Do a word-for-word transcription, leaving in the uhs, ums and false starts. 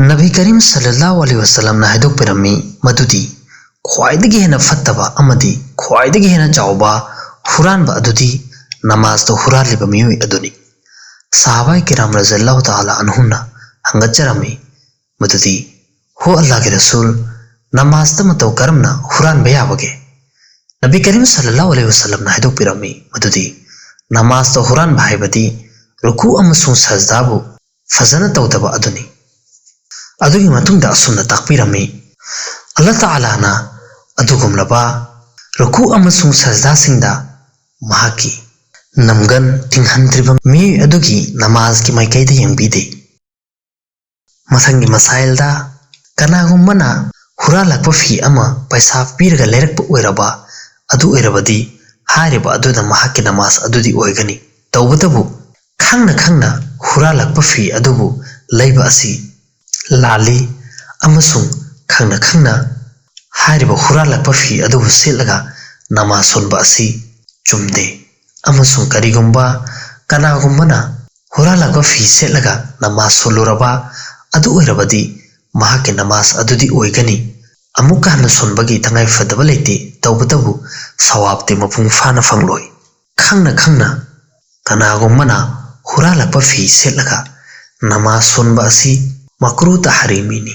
ꯅꯕꯤ ꯀꯔꯤꯝ ꯁꯜꯂꯜꯂꯥꯍꯨ ꯑꯂꯩꯍꯤ ꯋꯁꯜꯂꯝꯅ ꯍꯥꯏꯗꯣꯛꯄꯤꯔꯝꯃꯤ ꯃꯗꯨꯗꯤ ꯈ꯭ꯋꯥꯏꯗꯒꯤ ꯍꯦꯟꯅ ꯐꯠꯇꯕ ꯑꯃꯗꯤ ꯈ꯭ꯋꯥꯏꯗꯒꯤ ꯍꯦꯟꯅ ꯆꯥꯎꯕ ꯍꯨꯔꯥꯟꯕ ꯑꯗꯨꯗꯤ ꯅꯃꯥꯖꯇ ꯍꯨꯔꯥꯜꯂꯤꯕ ꯃꯤꯑꯣꯏ ꯑꯗꯨꯅꯤ꯫ ꯁꯍꯥꯕꯥꯏ ꯀꯤꯔꯥꯝ ꯔꯖꯜꯂꯥꯍꯨ ꯇꯥꯂꯥ ꯑꯟꯍꯨꯝꯅ ꯍꯪꯒꯠꯆꯔꯝꯃꯤ ꯃꯗꯨꯗꯤ, "ꯍꯣ ꯑꯜꯂꯥꯍꯒꯤ ꯔꯁꯨꯜ, ꯅꯃꯥꯖꯇ ꯃꯇꯧ ꯀꯔꯝꯅ ꯍꯨꯔꯥꯟꯕ ꯌꯥꯕꯒꯦ?" ꯅꯕꯤ ꯀꯔꯤꯝ ꯁꯜꯂꯜꯂꯥꯍꯨ ꯑꯂꯩꯍꯤ ꯋꯁꯜꯂꯝꯅ ꯍꯥꯏꯗꯣꯛꯄꯤꯔꯝꯃꯤ ꯃꯗꯨꯗꯤ ꯅꯃꯥꯖꯇ ꯍꯨꯔꯥꯟꯕ ꯍꯥꯏꯕꯗꯤ ꯔꯨꯀꯨ ꯑꯃꯁꯨꯡ ꯁꯖꯗꯥꯕꯨ ꯐꯖꯅ ꯇꯧꯗꯕ ꯑꯗꯨꯅꯤ꯫ ꯑꯗꯨꯒꯤ ꯃꯇꯨꯡꯗ ꯑꯁꯨꯝꯅ ꯇꯥꯛꯄꯤꯔꯝꯃꯤ, ꯑꯜꯂꯥꯍ ꯇꯥꯂꯥꯅ ꯑꯗꯨꯒꯨꯝꯂꯕ ꯔꯨꯀꯨ ꯑꯃꯁꯨꯡ ꯁꯖꯗꯥꯁꯤꯡꯗ ꯃꯍꯥꯛꯀꯤ ꯅꯝꯒꯟ ꯇꯤꯡꯍꯟꯗ꯭ꯔꯤꯕ ꯃꯤꯑꯣꯏ ꯑꯗꯨꯒꯤ ꯅꯃꯥꯖꯒꯤ ꯃꯥꯏꯀꯩꯗ ꯌꯦꯡꯕꯤꯗꯦ꯫ ꯃꯊꯪꯒꯤ ꯃꯁꯥꯏꯜꯗ ꯀꯅꯥꯒꯨꯝꯕꯅ ꯍꯨꯔꯥꯜꯂꯛꯄ ꯐꯤ ꯑꯃ ꯄꯩꯁꯥ ꯄꯤꯔꯒ ꯂꯩꯔꯛꯄ ꯑꯣꯏꯔꯕ ꯑꯗꯨ ꯑꯣꯏꯔꯕꯗꯤ ꯍꯥꯏꯔꯤꯕ ꯑꯗꯨꯅ ꯃꯍꯥꯛꯀꯤ ꯅꯃꯥꯖ ꯑꯗꯨꯗꯤ ꯑꯣꯏꯒꯅꯤ꯫ ꯇꯧꯕꯇꯕꯨ ꯈꯪꯅ ꯈꯪꯅ ꯍꯨꯔꯥꯜꯂꯛꯄ ꯐꯤ ꯑꯗꯨꯕꯨ ꯂꯩꯕ ꯑꯁꯤ ꯂꯥꯜꯂꯤ ꯑꯃꯁꯨꯡ ꯈꯪꯅ ꯈꯪꯅ ꯍꯥꯏꯔꯤꯕ ꯍꯨꯔꯥꯜꯂꯛꯄ ꯐꯤ ꯑꯗꯨꯕꯨ ꯁꯦꯠꯂꯒ ꯅꯃꯥꯖ ꯁꯣꯟꯕ ꯑꯁꯤ ꯆꯨꯝꯗꯦ꯫ ꯑꯃꯁꯨꯡ ꯀꯔꯤꯒꯨꯝꯕ ꯀꯅꯥꯒꯨꯝꯕꯅ ꯍꯨꯔꯥꯜꯂꯛꯄ ꯐꯤ ꯁꯦꯠꯂꯒ ꯅꯃꯥꯖ ꯁꯣꯜꯂꯨꯔꯕ ꯑꯗꯨ ꯑꯣꯏꯔꯕꯗꯤ ꯃꯍꯥꯛꯀꯤ ꯅꯃꯥꯖ ꯑꯗꯨꯗꯤ ꯑꯣꯏꯒꯅꯤ꯫ ꯑꯃꯨꯛꯀ ꯍꯟꯅ ꯁꯣꯟꯕꯒꯤ ꯇꯉꯥꯏ ꯐꯗꯕ ꯂꯩꯇꯦ, ꯇꯧꯕꯇꯕꯨ ꯁꯋꯥꯕꯇꯤ ꯃꯄꯨꯡ ꯐꯥꯅ ꯐꯪꯂꯣꯏ꯫ ꯈꯪꯅ ꯈꯪꯅ ꯀꯅꯥꯒꯨꯝꯕꯅ ꯍꯨꯔꯥꯜꯂꯛꯄ ꯐꯤ ꯁꯦꯠꯂꯒ ꯅꯃꯥꯖ ꯁꯣꯟꯕ ꯑꯁꯤ ꯃꯀ꯭ꯔꯨ ꯇꯍꯔꯤꯃꯤꯅꯤ꯫